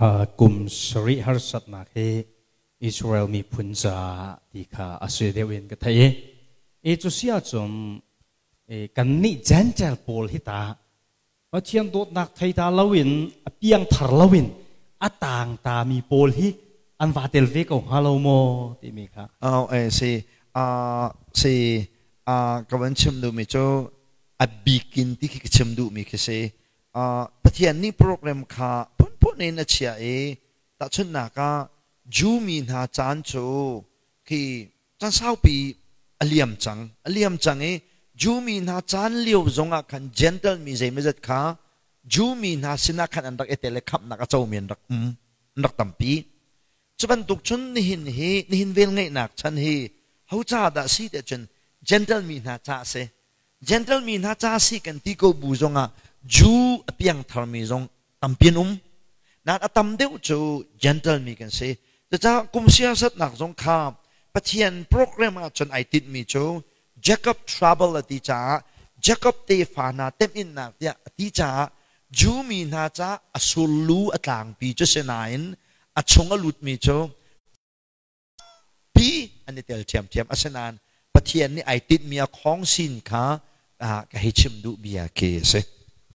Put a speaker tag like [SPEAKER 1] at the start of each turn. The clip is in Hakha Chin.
[SPEAKER 1] Kum sarih harsatnak hi Israel miphun ca ti kha a si deuh in ka theih i cu si ahcun kannih Gentile pawl hi ta Pathian dawtnak thei ta loin a piangthar loin a tang tami pawl hi an va tel ve ko hnga lo maw timi kha.
[SPEAKER 2] Oh, si si ka van chim duhmi cu a bikin ti khi ka chim duhmi khi si. Pathian nih program kha phunphun in a chiah i tahchunhnak ah Jew mi hna caan cu khi caan saupi a liam cang a liam cang i Jew mi hna caan lio zongah khan Gentile mi zeimawzat kha Jew mi hna sinah khan an rak i tel i khamhnak a comi an rak um an rak tampi. Cu bantuk cun nihin hi nihin velngeihnak chan hi ho ca dah si tiah cun Gentile mi hna ca a si. Gentile mi hna ca si kan ti ko bu zongah Jew a piangthar mi zong tampi an um. Nain a tam deuh cu Gentile mi kan si. Cucaah kum siasatnak zong kha Pathian program ah cun ai tinhmi cu Jacob trouble a ti caah Jacob tefa hna temhinnak tiah a ti caah Jew mi hna caah a sullu a tlangpi cu si nain a chung a lutmi cu pi an i tel ṭhiamṭhiam. Asinain Pathian nih ai tinhmi a khawng sin kha ka hei chim duh bia khi a si.